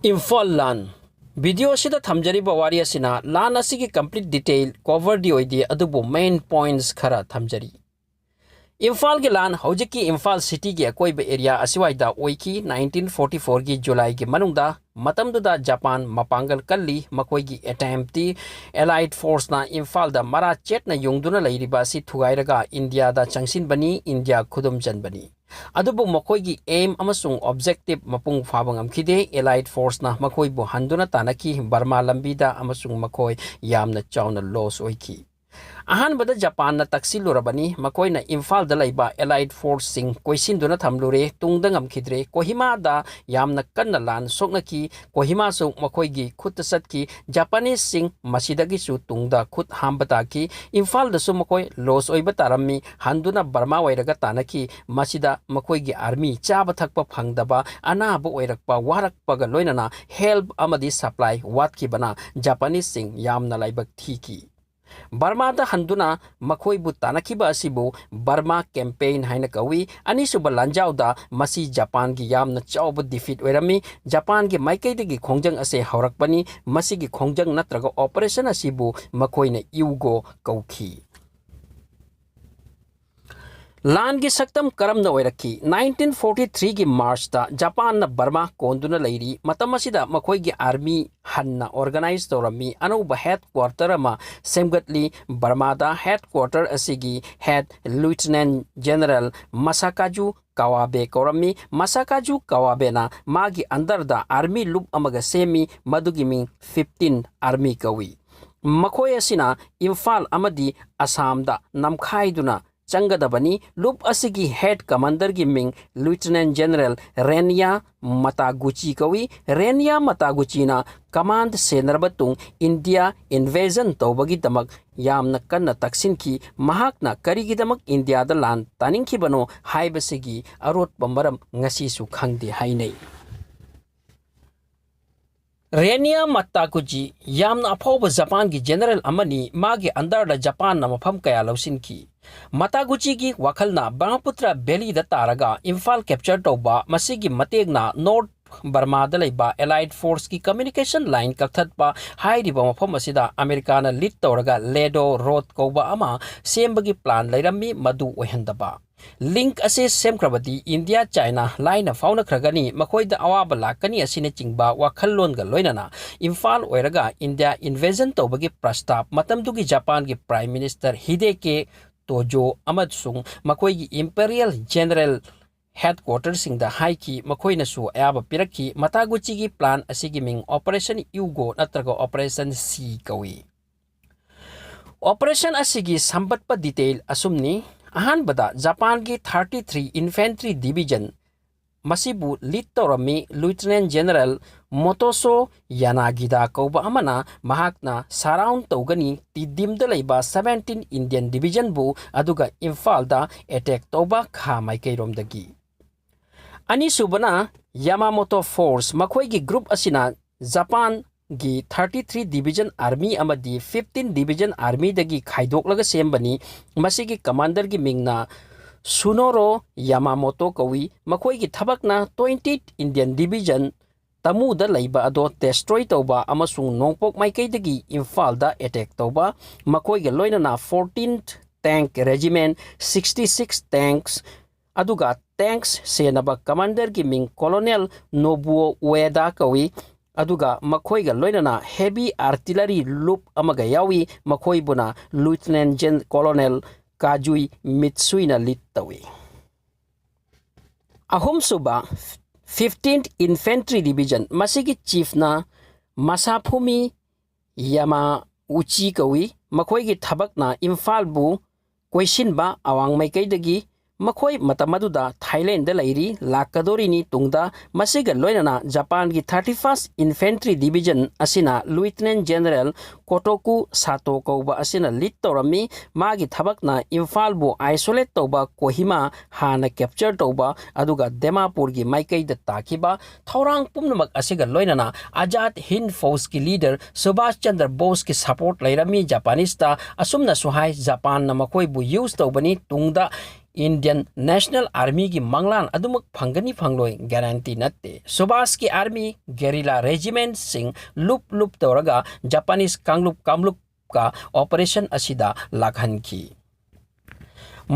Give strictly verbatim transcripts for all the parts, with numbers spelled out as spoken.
ꯏꯝꯐꯥꯜ ꯂꯥꯟ꯫ ꯚꯤꯗꯤꯑꯣ ꯑꯁꯤꯗ ꯊꯝꯖꯔꯤꯕ ꯋꯥꯔꯤ ꯑꯁꯤꯅ ꯂꯥꯟ ꯑꯁꯤꯒꯤ complete detail cover ꯗꯤ ꯑꯣꯏꯗꯦ, ꯑꯗꯨꯕꯨ main points ꯈꯔ ꯊꯝꯖꯔꯤ꯫ ꯏꯝꯐꯥꯜꯒꯤ ꯂꯥꯟ ꯍꯧꯖꯤꯛꯀꯤ ꯏꯝꯐꯥꯜ cityꯒꯤ ꯑꯀꯣꯏꯕ area ꯑꯁꯤꯋꯥꯏꯗ ꯑꯣꯏꯈꯤ꯫ Nineteen forty fourꯒꯤ Julyꯒꯤ ꯃꯅꯨꯡꯗ, ꯃꯇꯝꯗꯨꯗ ꯖꯄꯥꯟ ꯃꯄꯥꯡꯒꯜ ꯀꯜꯂꯤ, ꯃꯈꯣꯏꯒꯤ attempt ꯇꯤ allied forceꯅ ꯏꯝꯐꯥꯜꯗ ꯃꯔꯥ ꯆꯦꯠꯅ ꯌꯨꯡꯗꯨꯅ ꯂꯩꯔꯤꯕ ꯑꯁꯤ ꯊꯨꯒꯥꯏꯔꯒ ꯏꯟꯗꯤꯌꯥꯗ ꯆꯪꯁꯤꯟꯕꯅꯤ, ꯏꯟꯗꯤꯌꯥ ꯈꯨꯗꯨꯝ ꯆꯟꯕꯅꯤ꯫ ꯑꯗꯨꯕꯨ ꯃꯈꯣꯏꯒꯤ aim ꯑꯃꯁꯨꯡ objective ꯃꯄꯨꯡ ꯐꯥꯕ ꯉꯝꯈꯤꯗꯦ꯫ Allied forceꯅ ꯃꯈꯣꯏꯕꯨ ꯍꯟꯗꯨꯅ ꯇꯥꯟꯅꯈꯤ ꯕꯔꯃꯥ ꯂꯝꯕꯤꯗ, ꯑꯃꯁꯨꯡ ꯃꯈꯣꯏ ꯌꯥꯝꯅ ꯆꯥꯎꯅ loss ꯑꯣꯏꯈꯤ꯫ ꯑꯍꯥꯟꯕꯗ ꯖꯄꯥꯟꯅ ꯇꯛꯁꯤꯜꯂꯨꯔꯕꯅꯤ, ꯃꯈꯣꯏꯅ ꯏꯝꯐꯥꯜꯗ ꯂꯩꯕ allied forceꯁꯤꯡ ꯀꯣꯏꯁꯤꯟꯗꯨꯅ ꯊꯝꯂꯨꯔꯦ꯫ ꯇꯨꯡꯗ ꯉꯝꯈꯤꯗ꯭ꯔꯦ꯫ ꯀꯣꯍꯤꯃꯥꯗ ꯌꯥꯝꯅ ꯀꯟꯅ ꯂꯥꯟ ꯁꯣꯛꯅꯈꯤ꯫ ꯀꯣꯍꯤꯃꯥꯁꯨ ꯃꯈꯣꯏꯒꯤ ꯈꯨꯠꯇ ꯆꯠꯈꯤ꯫ Japaneseꯁꯤꯡ ꯃꯁꯤꯗꯒꯤꯁꯨ ꯇꯨꯡꯗ ꯈꯨꯠ ꯍꯥꯝꯕ ꯇꯥꯈꯤ꯫ ꯏꯝꯐꯥꯜꯗꯁꯨ ꯃꯈꯣꯏ loss ꯑꯣꯏꯕ ꯇꯥꯔꯝꯃꯤ꯫ ꯍꯟꯗꯨꯅ ꯕꯔꯃꯥ ꯑꯣꯏꯔꯒ ꯇꯥꯟꯅꯈꯤ꯫ ꯃꯁꯤꯗ ꯃꯈꯣꯏꯒꯤ army ꯆꯥꯕ ꯊꯛꯄ ꯐꯪꯗꯕ, ꯑꯅꯥꯕ ꯑꯣꯏꯔꯛꯄ, ꯋꯥꯔꯛꯄꯒ ꯂꯣꯏꯅꯅ help ꯑꯃꯗꯤ supply ꯋꯥꯠꯈꯤꯕꯅ Japaneseꯁꯤꯡ ꯌꯥꯝꯅ ꯂꯥꯏꯕꯛ ꯊꯤꯈꯤ꯫ ꯕꯔꯃꯥꯗ ꯍꯟꯗꯨꯅ ꯃꯈꯣꯏꯕꯨ ꯇꯥꯟꯅꯈꯤꯕ ꯑꯁꯤꯕꯨ ꯕꯔꯃꯥ campaign ꯍꯥꯏꯅ ꯀꯧꯏ꯫ ꯑꯅꯤꯁꯨꯕ ꯂꯥꯟꯖꯥꯎꯗ ꯃꯁꯤ ꯖꯄꯥꯟꯒꯤ ꯌꯥꯝꯅ ꯆꯥꯎꯕ defeat ꯑꯣꯏꯔꯝꯃꯤ꯫ ꯖꯄꯥꯟꯒꯤ ꯃꯥꯏꯀꯩꯗꯒꯤ ꯈꯣꯡꯖꯪ ꯑꯁꯦ ꯍꯧꯔꯛꯄꯅꯤ꯫ ꯃꯁꯤꯒꯤ ꯈꯣꯡꯖꯪ ꯅꯠꯇ꯭ꯔꯒ operation ꯑꯁꯤꯕꯨ ꯃꯈꯣꯏꯅ ꯏꯎꯒꯣ ꯀꯧꯈꯤ꯫ ꯂꯥꯟꯒꯤ ꯁꯛꯇꯝ ꯀꯔꯝꯅ ꯑꯣꯏꯔꯛꯈꯤ? Nineteen forty threeꯒꯤ Marchꯇ ꯖꯄꯥꯟꯅ ꯕꯔꯃꯥ ꯀꯣꯟꯗꯨꯅ ꯂꯩꯔꯤ꯫ ꯃꯇꯝ ꯑꯁꯤꯗ ꯃꯈꯣꯏꯒꯤ army ꯍꯟꯅ organize ꯇꯧꯔꯝꯃꯤ꯫ ꯑꯅꯧꯕ headquarter ꯑꯃ ꯁꯦꯝꯒꯠꯂꯤ꯫ ꯕꯔꯃꯥꯗ headquarter ꯑꯁꯤꯒꯤ head Lieutenant General ꯃꯁꯥꯀꯥꯖꯨ ꯀꯋꯥꯕꯦ ꯀꯧꯔꯝꯃꯤ꯫ ꯃꯁꯥꯀꯥꯖꯨ ꯀꯋꯥꯕꯦꯅ ꯃꯥꯒꯤ underꯗ army ꯂꯨꯞ ꯑꯃꯒ ꯁꯦꯝꯃꯤ, ꯃꯗꯨꯒꯤ ꯃꯤꯡ fifteen Army ꯀꯧꯏ꯫ ꯃꯈꯣꯏ ꯑꯁꯤꯅ ꯏꯝꯐꯥꯜ ꯑꯃꯗꯤ ꯑꯁꯥꯝꯗ ꯅꯝꯈꯥꯏꯗꯨꯅ ꯆꯪꯒꯗꯕꯅꯤ꯫ ꯂꯨꯞ ꯑꯁꯤꯒꯤ head commanderꯒꯤ ꯃꯤꯡ Lieutenant General ꯔꯦꯅꯤꯌꯥ ꯃꯇꯥꯒꯨꯆꯤ ꯀꯧꯏ꯫ ꯔꯦꯅꯤꯌꯥ ꯃꯇꯥꯒꯨꯆꯤꯅ command ꯁꯦꯟꯅꯔꯕ ꯇꯨꯡ ꯏꯟꯗꯤꯌꯥ invasion ꯇꯧꯕꯒꯤꯗꯃꯛ ꯌꯥꯝꯅ ꯀꯟꯅ ꯇꯛꯁꯤꯟꯈꯤ꯫ ꯃꯍꯥꯛꯅ ꯀꯔꯤꯒꯤꯗꯃꯛ ꯏꯟꯗꯤꯌꯥꯗ ꯂꯥꯟ ꯇꯥꯅꯤꯡꯈꯤꯕꯅꯣ ꯍꯥꯏꯕꯁꯤꯒꯤ ꯑꯔꯣꯠꯄ ꯃꯔꯝ ꯉꯁꯤꯁꯨ ꯈꯪꯗꯦ ꯍꯥꯏꯅꯩ꯫ ꯔꯦꯅꯤꯌꯥ ꯃꯇꯥꯒꯨꯆꯤ ꯌꯥꯝꯅ ꯑꯐꯥꯎꯕ ꯖꯄꯥꯟꯒꯤ general ꯑꯃꯅꯤ꯫ ꯃꯥꯒꯤ underꯗ ꯖꯄꯥꯟꯅ ꯃꯐꯝ ꯀꯌꯥ ꯂꯧꯁꯤꯟꯈꯤ꯫ ꯃꯇꯥꯒꯨꯆꯤꯒꯤ ꯋꯥꯈꯜꯅ ꯕ꯭ꯔꯍꯃꯄꯨꯇ꯭ꯔ valleyꯗ ꯇꯥꯔꯒ ꯏꯝꯐꯥꯜ capture ꯇꯧꯕ, ꯃꯁꯤꯒꯤ ꯃꯇꯦꯡꯅ North ꯕꯔꯃꯥꯗ ꯂꯩꯕ Allied Forceꯀꯤ communication line ꯀꯛꯊꯠꯄ ꯍꯥꯏꯔꯤꯕ ꯃꯐꯝ ꯑꯁꯤꯗ ꯑꯃꯦꯔꯤꯀꯥꯅ lead ꯇꯧꯔꯒ ꯂꯦꯗꯣ ꯔꯣꯗ ꯀꯧꯕ ꯑꯃ ꯁꯦꯝꯕꯒꯤ plan ꯂꯩꯔꯝꯃꯤ, ꯃꯗꯨ ꯑꯣꯏꯍꯟꯗꯕ꯫ Link ꯑꯁꯤ ꯁꯦꯝꯈ꯭ꯔꯕꯗꯤ ꯏꯟꯗꯤꯌꯥ ꯆꯥꯏꯅꯥ ꯂꯥꯏꯅ ꯐꯥꯎꯅꯈ꯭ꯔꯒꯅꯤ, ꯃꯈꯣꯏꯗ ꯑꯋꯥꯕ ꯂꯥꯛꯀꯅꯤ ꯑꯁꯤꯅꯆꯤꯡꯕ ꯋꯥꯈꯜꯂꯣꯟꯒ ꯂꯣꯏꯅꯅ ꯏꯝꯐꯥꯜ ꯑꯣꯏꯔꯒ ꯏꯟꯗꯤꯌꯥ invasion ꯇꯧꯕꯒꯤ ꯄ꯭ꯔꯁꯇꯥꯞ ꯃꯇꯝꯗꯨꯒꯤ ꯖꯄꯥꯟꯒꯤ Prime Minister ꯍꯤꯗꯦꯀꯦ ꯇꯣꯖꯣ ꯑꯃꯁꯨꯡ ꯃꯈꯣꯏꯒꯤ Imperial General Headquarterꯁꯤꯡꯗ ꯍꯥꯏꯈꯤ꯫ ꯃꯈꯣꯏꯅꯁꯨ ꯑꯌꯥꯕ ꯄꯤꯔꯛꯈꯤ꯫ ꯃꯇꯥꯒꯨꯆꯤꯒꯤ plan ꯑꯁꯤꯒꯤ ꯃꯤꯡ Operation Hugo ꯅꯠꯇ꯭ꯔꯒ Operation C ꯀꯧꯏ꯫ Operation ꯑꯁꯤꯒꯤ ꯁꯝꯕꯠꯄ detail ꯑꯁꯨꯝꯅꯤ: ꯑꯍꯥꯟꯕꯗ, ꯖꯄꯥꯟꯒꯤ thirty three Infantry Division, ꯃꯁꯤꯕꯨ lead ꯇꯧꯔꯝꯃꯤ Lieutenant General ꯃꯣꯇꯣꯁꯣ ꯌꯥꯅꯥꯒꯤꯗꯥ ꯀꯧꯕ ꯑꯃꯅ꯫ ꯃꯍꯥꯛꯅ surround ꯇꯧꯒꯅꯤ ꯇꯤꯗꯤꯝꯗ ꯂꯩꯕ seventeen Indian Divisionꯕꯨ, ꯑꯗꯨꯒ ꯏꯝꯐꯥꯜꯗ attack ꯇꯧꯕ ꯈꯥ ꯃꯥꯏꯀꯩꯔꯣꯝꯗꯒꯤ꯫ ꯑꯅꯤꯁꯨꯕꯅ Yamamoto Force꯫ ꯃꯈꯣꯏꯒꯤ group ꯑꯁꯤꯅ ꯖꯄꯥꯟꯒꯤ thirty three Division Army ꯑꯃꯗꯤ fifteen Division Armyꯗꯒꯤ ꯈꯥꯏꯗꯣꯛꯂꯒ ꯁꯦꯝꯕꯅꯤ꯫ ꯃꯁꯤꯒꯤ commanderꯒꯤ ꯃꯤꯡꯅ ꯁꯨꯅꯣꯔꯣ ꯌꯥꯃꯥꯃꯣꯇꯣ ꯀꯧꯏ꯫ ꯃꯈꯣꯏꯒꯤ ꯊꯕꯛꯅ twenty Indian Division ꯇꯃꯨꯗ ꯂꯩꯕ ꯑꯗꯣ destroy ꯇꯧꯕ ꯑꯃꯁꯨꯡ ꯅꯣꯡꯄꯣꯛ ꯃꯥꯏꯀꯩꯗꯒꯤ ꯏꯝꯐꯥꯜꯗ attack ꯇꯧꯕ꯫ ꯃꯈꯣꯏꯒ ꯂꯣꯏꯅꯅ fourteenth Tank Regiment, sixty six tanks, ꯑꯗꯨꯒ tanks ꯁꯦꯟꯅꯕ commanderꯒꯤ ꯃꯤꯡ Colonel ꯅꯣꯕꯨꯑꯣ ꯎꯑꯦꯗꯥ ꯀꯧꯏ꯫ ꯑꯗꯨꯒ ꯃꯈꯣꯏꯒ ꯂꯣꯏꯅꯅ heavy artillery loop ꯑꯃꯒ ꯌꯥꯎꯏ, ꯃꯈꯣꯏꯕꯨꯅ Lieutenant Gen-, Colonel ꯀꯥꯖꯨꯏ ꯃꯤꯠꯁꯨꯏꯅ lead ꯇꯧꯏ꯫ ꯑꯍꯨꯝꯁꯨꯕ, fifteenth Infantry Division, ꯃꯁꯤꯒꯤ chiefꯅ ꯃꯁꯥꯐꯨꯃꯤ ꯌꯥꯃꯥꯎꯆꯤ ꯀꯧꯏ꯫ ꯃꯈꯣꯏꯒꯤ ꯊꯕꯛꯅ ꯏꯝꯐꯥꯜꯕꯨ ꯀꯣꯏꯁꯤꯟꯕ ꯑꯋꯥꯡ ꯃꯥꯏꯀꯩꯗꯒꯤ꯫ ꯃꯈꯣꯏ ꯃꯇꯝ ꯑꯗꯨꯗ ꯊꯥꯏꯂꯦꯟꯗ ꯂꯩꯔꯤ, ꯂꯥꯛꯀꯗꯧꯔꯤꯅꯤ ꯇꯨꯡꯗ꯫ ꯃꯁꯤꯒ ꯂꯣꯏꯅꯅ ꯖꯄꯥꯟꯒꯤ thirty first Infantry Division ꯑꯁꯤꯅ Lieutenant General ꯀꯣꯇꯣꯀꯨ ꯁꯥꯇꯣ ꯀꯧꯕ ꯑꯁꯤꯅ lead ꯇꯧꯔꯝꯃꯤ꯫ ꯃꯥꯒꯤ ꯊꯕꯛꯅ ꯏꯝꯐꯥꯜꯕꯨ isolate ꯇꯧꯕ, ꯀꯣꯍꯤꯃꯥ ꯍꯥꯟꯅ capture ꯇꯧꯕ, ꯑꯗꯨꯒ ꯗꯦꯃꯥꯄꯨꯔꯒꯤ ꯃꯥꯏꯀꯩꯗ ꯇꯥꯈꯤꯕ꯫ ꯊꯧꯔꯥꯡ ꯄꯨꯝꯅꯃꯛ ꯑꯁꯤꯒ ꯂꯣꯏꯅꯅ ꯑꯖꯥꯗ ꯍꯤꯟꯗ ꯐꯧꯖꯀꯤ leader ꯁꯨꯚꯥꯁ ꯆꯟꯗ꯭ꯔ ꯕꯣꯁꯀꯤ support ꯂꯩꯔꯝꯃꯤ ꯖꯄꯥꯅꯤꯁꯇ꯫ ꯑꯁꯨꯝꯅꯁꯨ ꯍꯥꯏ, ꯖꯄꯥꯟꯅ ꯃꯈꯣꯏꯕꯨ use ꯇꯧꯕꯅꯤ, ꯇꯨꯡꯗ Indian National Armyꯒꯤ ꯃꯪꯂꯥꯟ ꯑꯗꯨꯃꯛ ꯐꯪꯒꯅꯤ ꯐꯪꯂꯣꯏ guarantee ꯅꯠꯇꯦ꯫ ꯁꯨꯚꯥꯁꯀꯤ army guerrilla regimentꯁꯤꯡ ꯂꯨꯞ ꯂꯨꯞ ꯇꯧꯔꯒ Japanese ꯀꯥꯡꯂꯨꯞ ꯀꯥꯡꯂꯨꯞꯀ operation ꯑꯁꯤꯗ ꯂꯥꯛꯍꯟꯈꯤ꯫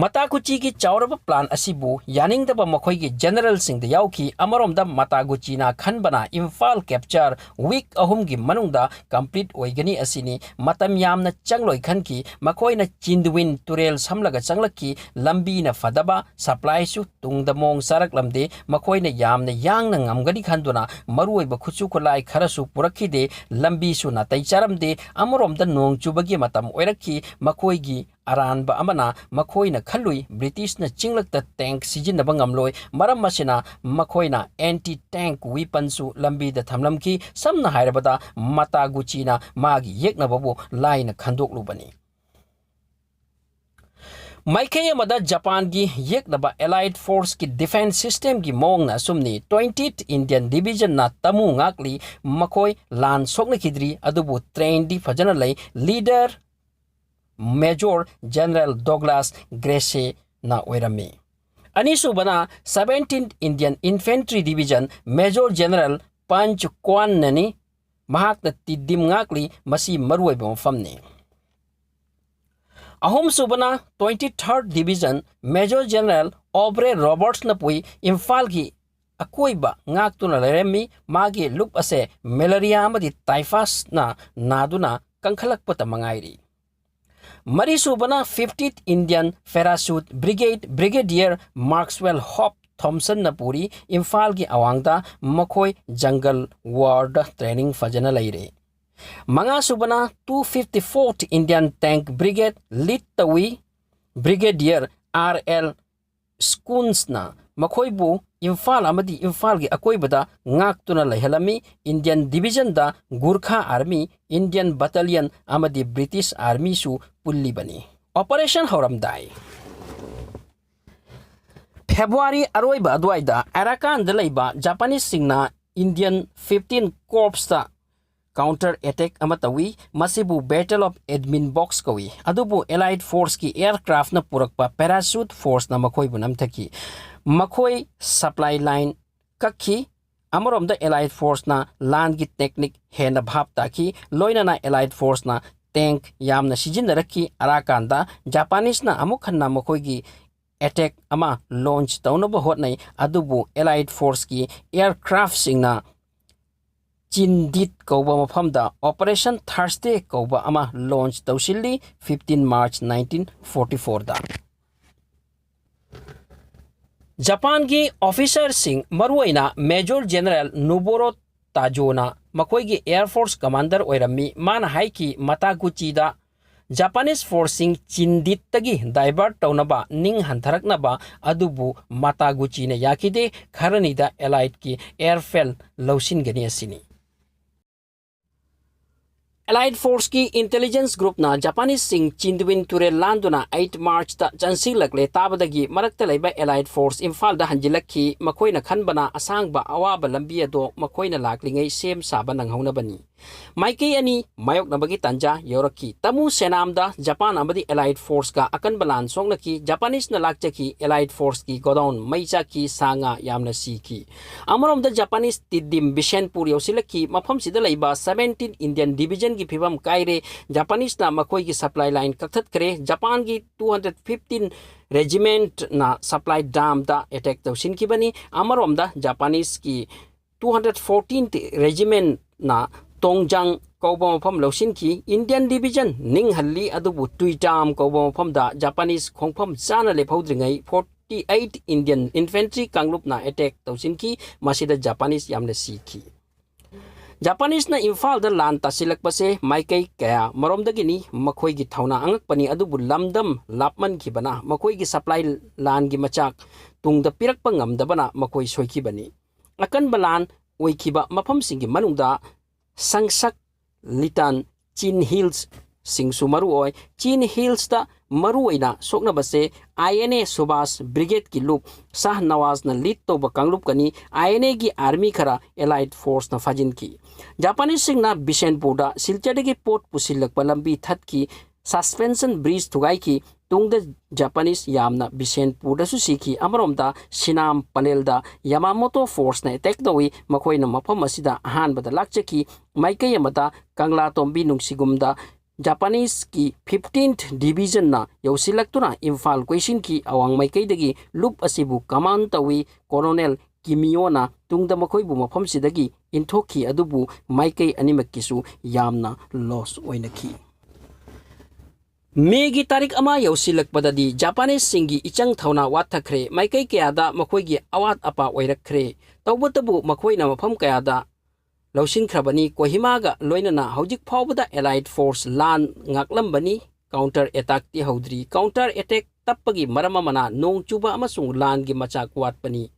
ꯃꯇꯥꯒꯨꯆꯤꯒꯤ ꯆꯥꯎꯔꯕ plan ꯑꯁꯤꯕꯨ ꯌꯥꯅꯤꯡꯗꯕ ꯃꯈꯣꯏꯒꯤ generalꯁꯤꯡꯗ ꯌꯥꯎꯈꯤ꯫ ꯑꯃꯔꯣꯝꯗ ꯃꯇꯥꯒꯨꯆꯤꯅ ꯈꯟꯕꯅ ꯏꯝꯐꯥꯜ capture week ꯑꯍꯨꯝꯒꯤ ꯃꯅꯨꯡꯗ complete ꯑꯣꯏꯒꯅꯤ ꯑꯁꯤꯅꯤ꯫ ꯃꯇꯝ ꯌꯥꯝꯅ ꯆꯪꯂꯣꯏ ꯈꯟꯈꯤ꯫ ꯃꯈꯣꯏꯅ ꯆꯤꯟꯗꯋꯤꯟ ꯇꯨꯔꯦꯜ ꯁꯝꯂꯒ ꯆꯪꯂꯛꯈꯤ꯫ ꯂꯝꯕꯤꯅ ꯐꯗꯕ, supplyꯁꯨ ꯇꯨꯡꯗ ꯃꯑꯣꯡ ꯆꯥꯔꯛꯂꯝꯗꯦ꯫ ꯃꯈꯣꯏꯅ ꯌꯥꯝꯅ ꯌꯥꯡꯅ ꯉꯝꯒꯅꯤ ꯈꯟꯗꯨꯅ ꯃꯔꯨꯑꯣꯏꯕ ꯈꯨꯠꯁꯨ ꯈꯨꯠꯂꯥꯏ ꯈꯔꯁꯨ ꯄꯨꯔꯛꯈꯤꯗꯦ꯫ ꯂꯝꯕꯤꯁꯨ ꯅꯥꯇꯩ ꯆꯥꯔꯝꯗꯦ꯫ ꯑꯃꯔꯣꯝꯗ ꯅꯣꯡ ꯆꯨꯕꯒꯤ ꯃꯇꯝ ꯑꯣꯏꯔꯛꯈꯤ꯫ ꯃꯈꯣꯏꯒꯤ ꯑꯔꯥꯟꯕ ꯑꯃꯅ ꯃꯈꯣꯏꯅ ꯈꯜꯂꯨꯏ ꯕ꯭ꯔꯤꯇꯤꯁꯅ ꯆꯤꯡꯂꯛꯇ tank ꯁꯤꯖꯤꯟꯅꯕ ꯉꯝꯂꯣꯏ꯫ ꯃꯔꯝ ꯑꯁꯤꯅ ꯃꯈꯣꯏꯅ anti tank weaponꯁꯨ ꯂꯝꯕꯤꯗ ꯊꯝꯂꯝꯈꯤ꯫ ꯁꯝꯅ ꯍꯥꯏꯔꯕꯗ, ꯃꯇꯥꯒꯨꯆꯤꯅ ꯃꯥꯒꯤ ꯌꯦꯛꯅꯕꯕꯨ ꯂꯥꯏꯅ ꯈꯟꯗꯣꯛꯂꯨꯕꯅꯤ꯫ ꯃꯥꯏꯀꯩ ꯑꯃꯗ ꯖꯄꯥꯟꯒꯤ ꯌꯦꯛꯅꯕ allied forceꯀꯤ defence systemꯒꯤ ꯃꯑꯣꯡꯅ ꯑꯁꯨꯝꯅꯤ꯫ Twentieth Indian Divisionꯅ ꯇꯃꯨ ꯉꯥꯛꯂꯤ꯫ ꯃꯈꯣꯏ ꯂꯥꯟ ꯁꯣꯛꯅꯈꯤꯗ꯭ꯔꯤ, ꯑꯗꯨꯕꯨ trainꯗꯤ ꯐꯖꯅ ꯂꯩ꯫ Leader Major General Douglas Gracieꯅ ꯑꯣꯏꯔꯝꯃꯤ꯫ ꯑꯅꯤꯁꯨꯕꯅ Seventeenth Indian Infantry Division, Major General Panch Kwanꯅꯅꯤ꯫ ꯃꯍꯥꯛꯅ ꯇꯤꯗꯤꯝ ꯉꯥꯛꯂꯤ꯫ ꯃꯁꯤ ꯃꯔꯨꯑꯣꯏꯕ ꯃꯐꯝꯅꯤ꯫ ꯑꯍꯨꯝꯁꯨꯕꯅ Twenty-third Division, Major General Aubrey Robertsꯅ ꯄꯨꯏ꯫ ꯏꯝꯐꯥꯜꯒꯤ ꯑꯀꯣꯏꯕ ꯉꯥꯛꯇꯨꯅ ꯂꯩꯔꯝꯃꯤ꯫ ꯃꯥꯒꯤ ꯂꯨꯞ ꯑꯁꯦ malaria ꯑꯃꯗꯤ typhusꯅ ꯅꯥꯗꯨꯅ ꯀꯟꯈꯠꯂꯛꯄꯇ ꯃꯉꯥꯏꯔꯤ꯫ ꯃꯔꯤꯁꯨꯕꯅ Fiftieth Indian Parachute Brigade, Brigadier Maxwell Hope Thompsonꯅ ꯄꯨꯔꯤ꯫ ꯏꯝꯐꯥꯜꯒꯤ ꯑꯋꯥꯡꯗ ꯃꯈꯣꯏ jungle warꯗ training ꯐꯖꯅ ꯂꯩꯔꯦ꯫ ꯃꯉꯥꯁꯨꯕꯅ Two fifty-fourth Indian Tank Brigade lead ꯇꯧꯏ꯫ Brigadier R L Scoonesꯅ ꯃꯈꯣꯏꯕꯨ ꯏꯝꯐꯥꯜ ꯑꯃꯗꯤ ꯏꯝꯐꯥꯜꯒꯤ ꯑꯀꯣꯏꯕꯗ ꯉꯥꯛꯇꯨꯅ ꯂꯩꯍꯜꯂꯝꯃꯤ꯫ Indian Divisionꯗ Gurkha Army, Indian Battalion ꯑꯃꯗꯤ British Armyꯁꯨ ꯄꯨꯜꯂꯤꯕꯅꯤ꯫ Operation ꯍꯧꯔꯝꯗꯥꯏ February ꯑꯔꯣꯏꯕ ꯑꯗꯨꯋꯥꯏꯗ Arakanꯗ ꯂꯩꯕ Japaneseꯁꯤꯡꯅ Indian Fifteen Corpsꯇ counter attack ꯑꯃ ꯇꯧꯏ꯫ ꯃꯁꯤꯕꯨ Battle of Edmund Box ꯀꯧꯏ꯫ ꯑꯗꯨꯕꯨ Allied Forceꯀꯤ aircraftꯅ ꯄꯨꯔꯛꯄ parachute forceꯅ ꯃꯈꯣꯏꯕꯨ ꯅꯝꯊꯈꯤ꯫ ꯃꯈꯣꯏ supply line ꯀꯛꯈꯤ꯫ ꯑꯃꯔꯣꯝꯗ Allied Forceꯅ ꯂꯥꯟꯒꯤ technique ꯍꯦꯟꯅ ꯚꯥꯞ ꯇꯥꯈꯤ, ꯂꯣꯏꯅꯅ Allied Forceꯅ tank ꯌꯥꯝꯅ ꯁꯤꯖꯤꯟꯅꯔꯛꯈꯤ꯫ ꯑꯔꯥꯀꯥꯟꯗ Japaneseꯅ ꯑꯃꯨꯛ ꯍꯟꯅ ꯃꯈꯣꯏꯒꯤ attack ꯑꯃ launch ꯇꯧꯅꯕ ꯍꯣꯠꯅꯩ, ꯑꯗꯨꯕꯨ Allied Forceꯀꯤ aircraftꯁꯤꯡꯅ ꯆꯤꯟꯗꯤꯠ ꯀꯧꯕ ꯃꯐꯝꯗ Operation Thursday ꯀꯧꯕ ꯑꯃ launch ꯇꯧꯁꯤꯜꯂꯤ, fifteen March nineteen forty fourꯗ꯫ ꯖꯄꯥꯟꯒꯤ officerꯁꯤꯡ, ꯃꯔꯨꯑꯣꯏꯅ Major General Noboru Tajoꯅ ꯃꯈꯣꯏꯒꯤ Air Force commander ꯑꯣꯏꯔꯝꯃꯤ꯫ ꯃꯥꯅ ꯍꯥꯏꯈꯤ, ꯃꯇꯥꯒꯨꯆꯤꯗ Japanese forceꯁꯤꯡ ꯆꯤꯟꯗꯤꯠꯇꯒꯤ divert ꯇꯧꯅꯕ, ꯅꯤꯡ ꯍꯟꯊꯔꯛꯅꯕ, ꯑꯗꯨꯕꯨ ꯃꯇꯥꯒꯨꯆꯤꯅ ꯌꯥꯈꯤꯗꯦ꯫ ꯈꯔꯅꯤꯗ Alliedꯀꯤ airfield ꯂꯧꯁꯤꯟꯒꯅꯤ ꯑꯁꯤꯅꯤ꯫ Allied Forceꯀꯤ intelligence groupꯅ Japaneseꯁꯤꯡ ꯆꯤꯟꯗ꯭ꯋꯤꯟ ꯇꯨꯔꯦꯜ ꯂꯥꯟꯗꯨꯅ eight Marchꯇ ꯆꯪꯁꯤꯜꯂꯛꯂꯦ ꯇꯥꯕꯗꯒꯤ ꯃꯔꯛꯇ ꯂꯩꯕ Allied Force ꯏꯝꯐꯥꯜꯗ ꯍꯟꯖꯤꯜꯂꯛꯈꯤ꯫ ꯃꯈꯣꯏꯅ ꯈꯟꯕꯅ ꯑꯁꯥꯡꯕ ꯑꯋꯥꯕ ꯂꯝꯕꯤ ꯑꯗꯣ ꯃꯈꯣꯏꯅ ꯂꯥꯛꯂꯤꯉꯩ ꯁꯦꯝ ꯁꯥꯕ ꯅꯪꯍꯧꯅꯕꯅꯤ꯫ ꯃꯥꯏꯀꯩ ꯑꯅꯤ ꯃꯥꯌꯣꯛꯅꯕꯒꯤ ꯇꯥꯟꯖꯥ ꯌꯧꯔꯛꯈꯤ꯫ ꯇꯃꯨ ꯁꯦꯅꯥꯝꯗ ꯖꯄꯥꯟ ꯑꯃꯗꯤ Allied Forceꯀ ꯑꯀꯟꯕ ꯂꯥꯟ ꯁꯣꯛꯅꯈꯤ꯫ Japaneseꯅ ꯂꯥꯛꯆꯈꯤ꯫ Allied Forceꯀꯤ godown ꯃꯩ ꯆꯥꯛꯈꯤ꯫ ꯁꯥ ꯉꯥ ꯌꯥꯝꯅ ꯁꯤꯈꯤ꯫ ꯑꯃꯔꯣꯝꯗ Japanese ꯇꯤꯗꯤꯝ ꯕꯤꯁꯦꯟꯄꯨꯔ ꯌꯧꯁꯤꯜꯂꯛꯈꯤ꯫ ꯃꯐꯝꯁꯤꯗ ꯂꯩꯕ seventeen Indian Divisionꯒꯤ ꯐꯤꯕꯝ ꯀꯥꯏꯔꯦ꯫ Japaneseꯅ ꯃꯈꯣꯏꯒꯤ supply line ꯀꯛꯊꯠꯈ꯭ꯔꯦ꯫ ꯖꯄꯥꯟꯒꯤ two hundred fifteen Regimentꯅ supply damꯗ attack ꯇꯧꯁꯤꯟꯈꯤꯕꯅꯤ꯫ ꯑꯃꯔꯣꯝꯗ Japaneseꯀꯤ two hundred fourteenth Regimentꯅ ꯇꯣꯡꯖꯥꯡ ꯀꯧꯕ ꯃꯐꯝ ꯂꯧꯁꯤꯟꯈꯤ꯫ Indian Division ꯅꯤꯡꯍꯜꯂꯤ, ꯑꯗꯨꯕꯨ ꯇꯨꯏꯇꯥꯝ ꯀꯧꯕ ꯃꯐꯝꯗ Japanese ꯈꯣꯡꯐꯝ ꯆꯥꯅ ꯂꯦꯞꯍꯧꯗ꯭ꯔꯤꯉꯩ forty eight Indian Infantry ꯀꯥꯡꯂꯨꯞꯅ attack ꯇꯧꯁꯤꯟꯈꯤ꯫ ꯃꯁꯤꯗ Japanese ꯌꯥꯝꯅ ꯁꯤꯈꯤ꯫ Japaneseꯅ ꯏꯝꯐꯥꯜꯗ ꯂꯥꯟ ꯇꯥꯁꯤꯜꯂꯛꯄꯁꯦ ꯃꯥꯏꯀꯩ ꯀꯌꯥ ꯃꯔꯣꯝꯗꯒꯤꯅꯤ꯫ ꯃꯈꯣꯏꯒꯤ ꯊꯧꯅꯥ ꯑꯉꯛꯄꯅꯤ, ꯑꯗꯨꯕꯨ ꯂꯝꯗꯝ ꯂꯥꯞꯃꯟꯈꯤꯕꯅ ꯃꯈꯣꯏꯒꯤ supply lineꯒꯤ ꯃꯆꯥꯛ ꯇꯨꯡꯗ ꯄꯤꯔꯛꯄ ꯉꯝꯗꯕꯅ ꯃꯈꯣꯏ ꯁꯣꯏꯈꯤꯕꯅꯤ꯫ ꯑꯀꯟꯕ ꯂꯥꯟ ꯑꯣꯏꯈꯤꯕ ꯃꯐꯝꯁꯤꯡꯒꯤ ꯃꯅꯨꯡꯗ ꯁꯪꯁꯛ, ꯂꯤꯇꯥꯟ, ꯆꯤꯟ Hills, ꯁꯤꯡꯁꯨ ꯃꯔꯨ ꯑꯣꯏ꯫ ꯆꯤꯟ ꯍꯤꯜꯁꯇ ꯃꯔꯨꯑꯣꯏꯅ ꯁꯣꯛꯅꯕꯁꯦ ꯑꯥꯏ ꯑꯦꯟ ꯑꯦ ꯁꯨꯚꯥꯁ ꯕ꯭ꯔꯤꯒꯦꯗꯀꯤ ꯂꯨꯞ ꯁꯥꯍ ꯅꯋꯥꯖꯅ ꯂꯤꯗ ꯇꯧꯕ ꯀꯥꯡꯂꯨꯞꯀꯅꯤ꯫ ꯑꯥꯏ ꯑꯦꯟ ꯑꯦꯒꯤ ꯑꯥꯔꯃꯤ ꯈꯔ ꯑꯦꯂꯥꯏꯠ ꯐꯣꯔꯁꯅ ꯐꯥꯖꯤꯟꯈꯤ꯫ ꯖꯄꯥꯅꯤꯁꯁꯤꯡꯅ ꯕꯤꯁꯦꯟꯄꯨꯔꯗ ꯁꯤꯜꯆꯔꯗꯒꯤ ꯄꯣꯠ ꯄꯨꯁꯤꯜꯂꯛꯄ ꯂꯝꯕꯤ ꯊꯠꯈꯤ꯫ Suspension bridge ꯊꯨꯒꯥꯏꯈꯤ꯫ ꯇꯨꯡꯗ ꯖꯄꯥꯅꯤꯁ ꯌꯥꯝꯅ ꯕꯤꯁꯦꯟꯄꯨꯔꯗꯁꯨ ꯁꯤꯈꯤ꯫ ꯑꯃꯔꯣꯝꯗ ꯁꯤꯅꯥꯝ ꯄꯂꯦꯜꯗ ꯌꯥꯃꯥꯃꯣꯇꯣ ꯐꯣꯔꯁꯅ ꯑꯦꯇꯦꯛ ꯇꯧꯏ꯫ ꯃꯈꯣꯏꯅ ꯃꯐꯝ ꯑꯁꯤꯗ ꯑꯍꯥꯟꯕꯗ ꯂꯥꯛꯆꯈꯤ꯫ ꯃꯥꯏꯀꯩ ꯑꯃꯗ ꯀꯪꯂꯥꯇꯣꯝꯕꯤ ꯅꯨꯡꯁꯤꯒꯨꯝꯗ ꯖꯄꯥꯅꯤꯁꯀꯤ ꯐꯤꯐꯇꯤꯟꯊ ꯗꯤꯕꯤꯖꯟꯅ ꯌꯧꯁꯤꯜꯂꯛꯇꯨꯅ ꯏꯝꯐꯥꯜ ꯀꯣꯏꯁꯤꯟꯈꯤ꯫ ꯑꯋꯥꯡ ꯃꯥꯏꯀꯩꯗꯒꯤ ꯂꯨꯞ ꯑꯁꯤꯕꯨ ꯀꯃꯥꯟ ꯇꯧꯏ꯫ ꯀꯣꯂꯣꯅꯦꯜ ꯀꯤꯃꯤꯌꯣꯅ ꯇꯨꯡꯗ ꯃꯈꯣꯏꯕꯨ ꯃꯐꯝꯁꯤꯗꯒꯤ ꯏꯟꯊꯣꯛꯈꯤ, ꯑꯗꯨꯕꯨ ꯃꯥꯏꯀꯩ ꯑꯅꯤꯃꯛꯀꯤꯁꯨ ꯌꯥꯝꯅ ꯂꯣꯁ ꯑꯣꯏꯅꯈꯤ꯫ ꯃꯦꯒꯤ ꯇꯥꯔꯤꯛ ꯑꯃ ꯌꯧꯁꯤꯜꯂꯛꯄꯗꯗꯤ ꯖꯄꯥꯅꯤꯁꯁꯤꯡꯒꯤ ꯏꯆꯪ ꯊꯧꯅꯥ ꯋꯥꯠꯊꯈ꯭ꯔꯦ꯫ ꯃꯥꯏꯀꯩ ꯀꯌꯥꯗ ꯃꯈꯣꯏꯒꯤ ꯑꯋꯥꯠ ꯑꯄꯥ ꯑꯣꯏꯔꯛꯈ꯭ꯔꯦ꯫ ꯇꯧꯕꯇꯕꯨ ꯃꯈꯣꯏꯅ ꯃꯐꯝ ꯀꯌꯥꯗ ꯂꯧꯁꯤꯟꯈ꯭ꯔꯕꯅꯤ꯫ ꯀꯣꯍꯤꯃꯥꯒ ꯂꯣꯏꯅꯅ ꯍꯧꯖꯤꯛ ꯐꯥꯎꯕꯗ ꯑꯦꯂꯥꯏꯠ ꯐꯣꯔꯁ ꯂꯥꯟ ꯉꯥꯛꯂꯝꯕꯅꯤ꯫ ꯀꯥꯎꯟꯇꯔ ꯑꯦꯇꯥꯛꯇꯤ ꯍꯧꯗ꯭ꯔꯤ꯫ ꯀꯥꯎꯟꯇꯔ ꯑꯦꯇꯦꯛ ꯇꯞꯄꯒꯤ ꯃꯔꯝ ꯑꯃꯅ ꯅꯣꯡ ꯆꯨꯕ ꯑꯃꯁꯨꯡ ꯂꯥꯟꯒꯤ ꯃꯆꯥꯛ ꯋꯥꯠꯄꯅꯤ꯫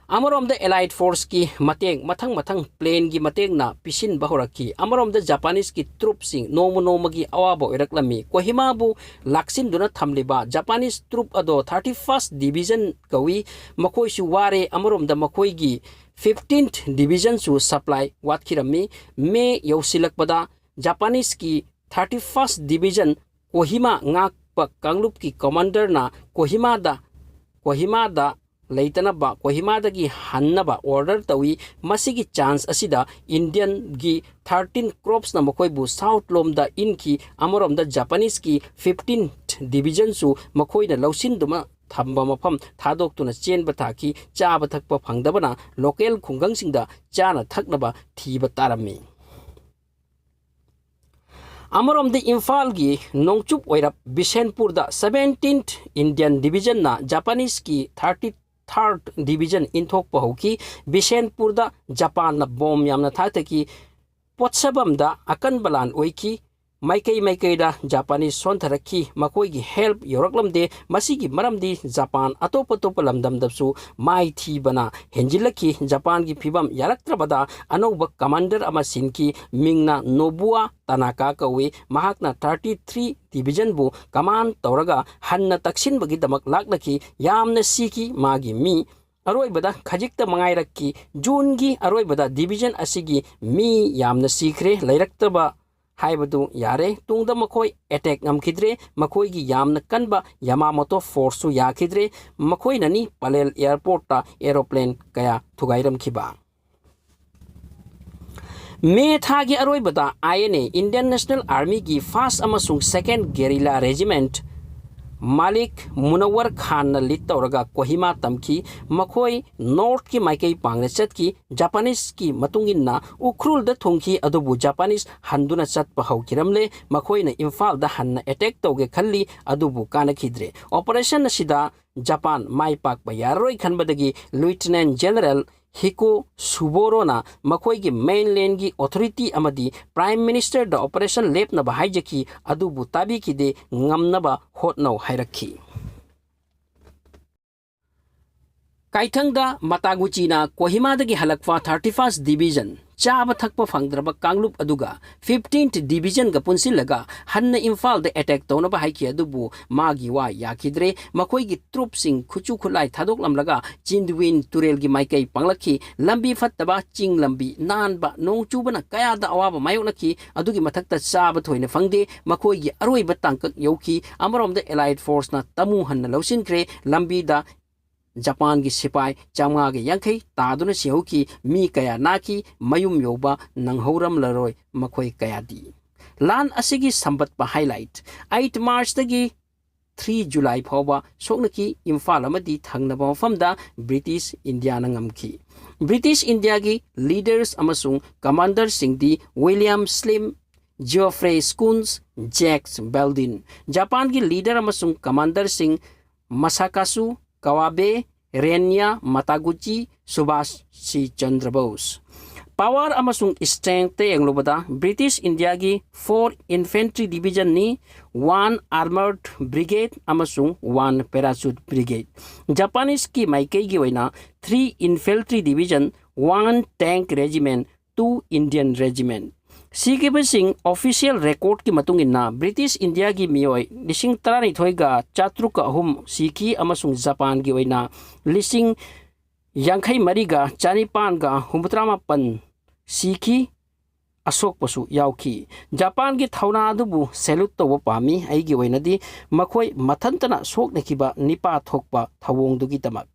ꯑꯃꯔꯣꯝꯗ ꯑꯦꯂꯥꯏꯠ ꯐꯣꯔꯁꯀꯤ ꯃꯇꯦꯡ ꯃꯊꯪ ꯃꯊꯪ ꯄ꯭ꯂꯦꯟꯒꯤ ꯃꯇꯦꯡꯅ ꯄꯤꯁꯤꯟꯕ ꯍꯧꯔꯛꯈꯤ꯫ ꯑꯃꯔꯣꯝꯗ ꯖꯄꯥꯅꯤꯁꯀꯤ ꯇ꯭ꯔꯨꯞꯁꯤꯡ ꯅꯣꯡꯃ ꯅꯣꯡꯃꯒꯤ ꯑꯋꯥꯕ ꯑꯣꯏꯔꯛꯂꯝꯃꯤ꯫ ꯀꯣꯍꯤꯃꯥꯕꯨ ꯂꯥꯛꯁꯤꯟꯗꯨꯅ ꯊꯝꯂꯤꯕ ꯖꯄꯥꯅꯤꯁ ꯇ꯭ꯔꯨꯞ ꯑꯗꯣ ꯊꯥꯔꯇꯤ ꯐꯥꯔꯁ ꯗꯤꯕꯤꯖꯟ ꯀꯧꯏ꯫ ꯃꯈꯣꯏꯁꯨ ꯋꯥꯔꯦ꯫ ꯑꯃꯔꯣꯝꯗ ꯃꯈꯣꯏꯒꯤ ꯐꯤꯐꯇꯤꯟꯊ ꯗꯤꯕꯤꯖꯟꯁꯨ ꯁꯄ꯭ꯂꯥꯏ ꯋꯥꯠꯈꯤꯔꯝꯃꯤ꯫ ꯃꯦ ꯌꯧꯁꯤꯜꯂꯛꯄꯗ ꯖꯄꯥꯅꯤꯁꯀꯤ ꯊꯥꯔꯇꯤ ꯐꯥꯔꯁ ꯗꯤꯕꯤꯖꯟ ꯀꯣꯍꯤꯃꯥ ꯉꯥꯛꯄ ꯀꯥꯡꯂꯨꯞꯀꯤ ꯀꯃꯥꯟꯗꯔꯅ ꯀꯣꯍꯤꯃꯥꯗ, ꯀꯣꯍꯤꯃꯥꯗ ꯂꯩꯇꯅꯕ, ꯀꯣꯍꯤꯃꯥꯗꯒꯤ ꯍꯟꯅꯕ ꯑꯣꯔꯗꯔ ꯇꯧꯏ꯫ ꯃꯁꯤꯒꯤ ꯆꯥꯟꯁ ꯑꯁꯤꯗ ꯏꯟꯗꯤꯌꯟꯒꯤ ꯊꯥꯔꯇꯤꯟ ꯀ꯭ꯔꯣꯞꯁꯅ ꯃꯈꯣꯏꯕꯨ ꯁꯥꯎꯠ ꯂꯣꯝꯗ ꯏꯟꯈꯤ꯫ ꯑꯃꯔꯣꯝꯗ ꯖꯄꯥꯅꯤꯁꯀꯤ ꯐꯤꯐꯇꯤꯟꯊ ꯗꯤꯕꯤꯖꯟꯁꯨ ꯃꯈꯣꯏꯅ ꯂꯧꯁꯤꯟꯗꯨꯅ ꯊꯝꯕ ꯃꯐꯝ ꯊꯥꯗꯣꯛꯇꯨꯅ ꯆꯦꯟꯕ ꯊꯥꯈꯤ꯫ ꯆꯥꯕ ꯊꯛꯄ ꯐꯪꯗꯕꯅ ꯂꯣꯀꯦꯜ ꯈꯨꯡꯒꯪꯁꯤꯡꯗ ꯆꯥꯅ ꯊꯛꯅꯕ ꯊꯤꯕ ꯇꯥꯔꯝꯃꯤ꯫ ꯑꯃꯔꯣꯝꯗ ꯏꯝꯐꯥꯜꯒꯤ ꯅꯣꯡꯆꯨꯞ ꯑꯣꯏꯔꯞ ꯕꯤꯁꯦꯟꯄꯨꯔꯗ ꯁꯕꯦꯟꯇꯤꯟꯊ ꯏꯟꯗꯤꯌꯟ ꯗꯤꯕꯤꯖꯟꯅ ꯖꯄꯥꯅꯤꯁꯀꯤ ꯊꯥꯔꯇꯤ ꯊꯥꯔꯠ ꯗꯤꯕꯤꯖꯟ ꯏꯟꯊꯣꯛꯄ ꯍꯧꯈꯤ꯫ ꯕꯤꯁꯦꯟꯄꯨꯔꯗ ꯖꯄꯥꯟꯅ ꯕꯣꯝ ꯌꯥꯝꯅ ꯊꯥꯊꯈꯤ꯫ ꯄꯣꯠꯁꯕꯝꯗ ꯑꯀꯟꯕ ꯂꯥꯟ ꯑꯣꯏꯈꯤ꯫ ꯃꯥꯏꯀꯩ ꯃꯥꯏꯀꯩꯗ ꯖꯄꯥꯅꯤꯁ ꯁꯣꯟꯊꯔꯛꯈꯤ꯫ ꯃꯈꯣꯏꯒꯤ help ꯌꯧꯔꯛꯂꯝꯗꯦ꯫ ꯃꯁꯤꯒꯤ ꯃꯔꯝꯗꯤ ꯖꯄꯥꯟ ꯑꯇꯣꯞ ꯑꯇꯣꯞꯄ ꯂꯝꯗꯝꯗꯁꯨ ꯃꯥꯏꯊꯤꯕꯅ ꯍꯦꯟꯖꯤꯜꯂꯛꯈꯤ꯫ ꯖꯄꯥꯟꯒꯤ ꯐꯤꯕꯝ ꯌꯥꯔꯛꯇ꯭ꯔꯕꯗ ꯑꯅꯧꯕ commander ꯑꯃ ꯁꯤꯟꯈꯤ꯫ ꯃꯤꯡꯅ ꯅꯣꯕꯨꯑꯥ ꯇꯅꯥꯀꯥ ꯀꯧꯏ꯫ ꯃꯍꯥꯛꯅ thirty three divisionꯕꯨ command ꯇꯧꯔꯒ ꯍꯟꯅ ꯇꯛꯁꯤꯟꯕꯒꯤꯗꯃꯛ ꯂꯥꯛꯅꯈꯤ꯫ ꯌꯥꯝꯅ ꯁꯤꯈꯤ꯫ ꯃꯥꯒꯤ ꯃꯤ ꯑꯔꯣꯏꯕꯗ ꯈꯖꯤꯛꯇ ꯃꯉꯥꯏꯔꯛꯈꯤ꯫ Juneꯒꯤ ꯑꯔꯣꯏꯕꯗ division ꯑꯁꯤꯒꯤ ꯃꯤ ꯌꯥꯝꯅ ꯁꯤꯈ꯭ꯔꯦ꯫ ꯂꯩꯔꯛꯇꯕ ꯍꯥꯏꯕꯗꯨ ꯌꯥꯔꯦ꯫ ꯇꯨꯡꯗ ꯃꯈꯣꯏ attack ꯉꯝꯈꯤꯗ꯭ꯔꯦ꯫ ꯃꯈꯣꯏꯒꯤ ꯌꯥꯝꯅ ꯀꯟꯕ ꯌꯥꯃꯥꯃꯣꯇꯣ forceꯁꯨ ꯌꯥꯈꯤꯗ꯭ꯔꯦ꯫ ꯃꯈꯣꯏꯅꯅꯤ ꯄꯂꯦꯜ airportꯇ aeroplane ꯀꯌꯥ ꯊꯨꯒꯥꯏꯔꯝꯈꯤꯕ꯫ ꯃꯦ ꯊꯥꯒꯤ ꯑꯔꯣꯏꯕꯗ INA, Indian National Armyꯒꯤ first ꯑꯃꯁꯨꯡ second guerrilla regiment ꯃꯥꯂꯤꯛ ꯃꯨꯅꯋꯔ ꯈꯥꯟꯅ lead ꯇꯧꯔꯒ ꯀꯣꯍꯤꯃꯥ ꯇꯝꯈꯤ꯫ ꯃꯈꯣꯏ northꯀꯤ ꯃꯥꯏꯀꯩ ꯄꯥꯡꯅ ꯆꯠꯈꯤ꯫ Japaneseꯀꯤ ꯃꯇꯨꯡ ꯏꯟꯅ ꯎꯈ꯭ꯔꯨꯜꯗ ꯊꯨꯡꯈꯤ, ꯑꯗꯨꯕꯨ Japanese ꯍꯟꯗꯨꯅ ꯆꯠꯄ ꯍꯧꯈꯤꯔꯝꯂꯦ꯫ ꯃꯈꯣꯏꯅ ꯏꯝꯐꯥꯜꯗ ꯍꯟꯅ attack ꯇꯧꯒꯦ ꯈꯜꯂꯤ, ꯑꯗꯨꯕꯨ ꯀꯥꯟꯅꯈꯤꯗ꯭ꯔꯦ꯫ Operation ꯑꯁꯤꯗ ꯖꯄꯥꯟ ꯃꯥꯏ ꯄꯥꯛꯄ ꯌꯥꯔꯔꯣꯏ ꯈꯟꯕꯗꯒꯤ Lieutenant General ꯍꯤꯀꯣ ꯁꯨꯕꯣꯔꯣꯅ ꯃꯈꯣꯏꯒꯤ mainlandꯒꯤ authority ꯑꯃꯗꯤ Prime Ministerꯗ operation ꯂꯦꯞꯅꯕ ꯍꯥꯏꯖꯈꯤ, ꯑꯗꯨꯕꯨ ꯇꯥꯕꯤꯈꯤꯗꯦ꯫ ꯉꯝꯅꯕ ꯍꯣꯠꯅꯧ ꯍꯥꯏꯔꯛꯈꯤ꯫ ꯀꯥꯏꯊꯪꯗ ꯃꯇꯥꯒꯨꯆꯤꯅ ꯀꯣꯍꯤꯃꯥꯗꯒꯤ ꯍꯜꯂꯛꯄ thirty first division, ꯆꯥꯕ ꯊꯛꯄ ꯐꯪꯗ꯭ꯔꯕ ꯀꯥꯡꯂꯨꯞ ꯑꯗꯨꯒ fifteenth divisionꯒ ꯄꯨꯟꯁꯤꯜꯂꯒ ꯍꯟꯅ ꯏꯝꯐꯥꯜꯗ attack ꯇꯧꯅꯕ ꯍꯥꯏꯈꯤ, ꯑꯗꯨꯕꯨ ꯃꯥꯒꯤ ꯋꯥ ꯌꯥꯈꯤꯗ꯭ꯔꯦ꯫ ꯃꯈꯣꯏꯒꯤ troops ꯁꯤꯡ ꯈꯨꯠꯁꯨ ꯈꯨꯠꯂꯥꯏ ꯊꯥꯗꯣꯛꯂꯝꯂꯒ ꯆꯤꯟꯗ꯭ꯋꯤꯟ ꯇꯨꯔꯦꯜꯒꯤ ꯃꯥꯏꯀꯩ ꯄꯥꯡꯂꯛꯈꯤ꯫ ꯂꯝꯕꯤ ꯐꯠꯇꯕ, ꯆꯤꯡ ꯂꯝꯕꯤ ꯅꯥꯟꯕ, ꯅꯣꯡ ꯆꯨꯕꯅ ꯀꯌꯥꯗ ꯑꯋꯥꯕ ꯃꯥꯌꯣꯛꯅꯈꯤ꯫ ꯑꯗꯨꯒꯤ ꯃꯊꯛꯇ ꯆꯥꯕ ꯊꯣꯏꯅ ꯐꯪꯗꯦ꯫ ꯃꯈꯣꯏꯒꯤ ꯑꯔꯣꯏꯕ ꯇꯥꯡꯀꯛ ꯌꯧꯈꯤ꯫ ꯑꯃꯔꯣꯝꯗ Allied forceꯅ ꯇꯃꯨ ꯍꯟꯅ ꯂꯧꯁꯤꯟꯈ꯭ꯔꯦ꯫ ꯂꯝꯕꯤꯗ ꯖꯄꯥꯟꯒꯤ ꯁꯤꯄꯥꯏ ꯆꯥꯝꯃꯉꯥꯒ ꯌꯥꯡꯈꯩ ꯇꯥꯗꯨꯅ ꯁꯤꯍꯧꯈꯤ꯫ ꯃꯤ ꯀꯌꯥ ꯅꯥꯈꯤ꯫ ꯃꯌꯨꯝ ꯌꯧꯕ ꯅꯪꯍꯧꯔꯝꯂꯔꯣꯏ ꯃꯈꯣꯏ ꯀꯌꯥꯗꯤ꯫ ꯂꯥꯟ ꯑꯁꯤꯒꯤ ꯁꯝꯕꯠꯄ highlight: eight Marchꯇꯒꯤ three July ꯐꯥꯎꯕ ꯁꯣꯛꯅꯈꯤ꯫ ꯏꯝꯐꯥꯜ ꯑꯃꯗꯤ ꯊꯪꯅꯕ ꯃꯐꯝꯗ British Indiaꯅ ꯉꯝꯈꯤ꯫ British Indiaꯒꯤ leaders ꯑꯃꯁꯨꯡ commanderꯁꯤꯡꯗꯤ William Slim, Geoffrey Scons, Jacques Baldwin꯫ ꯖꯄꯥꯟꯒꯤ leader ꯑꯃꯁꯨꯡ commanderꯁꯤꯡ ꯃꯁꯥꯀꯥꯁꯨ ꯀꯋꯥꯕꯦ, ꯔꯦꯟꯌꯥ ꯃꯇꯥꯒꯨꯆꯤ, ꯁꯨꯚꯥꯁ ꯁꯤ ꯆꯟꯗ꯭ꯔ ꯕꯣꯁ꯫ ꯄꯋꯥꯔ ꯑꯃꯁꯨꯡ ꯁ꯭ꯇ꯭ꯔꯦꯡꯇ ꯌꯦꯡꯂꯨꯕꯗ ꯕ꯭ꯔꯤꯇꯤꯁ ꯏꯟꯗꯤꯌꯥꯒꯤ ꯐꯣꯔ ꯏꯟꯐꯦꯟꯇ꯭ꯔꯤ ꯗꯤꯕꯤꯖꯟꯅꯤ, ꯋꯥꯟ ꯑꯥꯔꯃꯔ ꯕ꯭ꯔꯤꯒꯦꯗ ꯑꯃꯁꯨꯡ ꯋꯥꯟ ꯄꯦꯔꯥꯆꯨꯠ ꯕ꯭ꯔꯤꯒꯦꯗ꯫ ꯖꯄꯥꯅꯤꯁꯀꯤ ꯃꯥꯏꯀꯩꯒꯤ ꯑꯣꯏꯅ three infantry division, one tank regiment, two Indian regiment. ꯁꯤꯈꯤꯕꯁꯤꯡ ꯑꯣꯐꯤꯁꯤꯌꯦꯜ ꯔꯦꯀꯣꯔꯗꯀꯤ ꯃꯇꯨꯡ ꯏꯟꯅ ꯕ꯭ꯔꯤꯇꯤꯁ ꯏꯟꯗꯤꯌꯥꯒꯤ ꯃꯤꯑꯣꯏ ꯂꯤꯁꯤꯡ ꯇꯔꯥꯅꯤꯊꯣꯏꯒ ꯆꯥꯇ꯭ꯔꯨꯛꯀ ꯑꯍꯨꯝ ꯁꯤꯈꯤ ꯑꯃꯁꯨꯡ ꯖꯄꯥꯟꯒꯤ ꯑꯣꯏꯅ ꯂꯤꯁꯤꯡ ꯌꯥꯡꯈꯩ ꯃꯔꯤꯒ ꯆꯅꯤꯄꯥꯟꯒ ꯍꯨꯝꯐꯨꯇꯔꯥ ꯃꯥꯄꯟ ꯁꯤꯈꯤ, ꯑꯁꯣꯛꯄꯁꯨ ꯌꯥꯎꯈꯤ꯫ ꯖꯄꯥꯟꯒꯤ ꯊꯧꯅꯥ ꯑꯗꯨꯕꯨ ꯁꯦꯂꯨꯠ ꯇꯧꯕ ꯄꯥꯝꯃꯤ꯫ ꯑꯩꯒꯤ ꯑꯣꯏꯅꯗꯤ ꯃꯈꯣꯏ ꯃꯊꯟꯇꯅ ꯁꯣꯛꯅꯈꯤꯕ ꯅꯤꯄꯥ ꯊꯣꯛꯄ ꯊꯧꯑꯣꯡꯗꯨꯒꯤꯗꯃꯛ꯫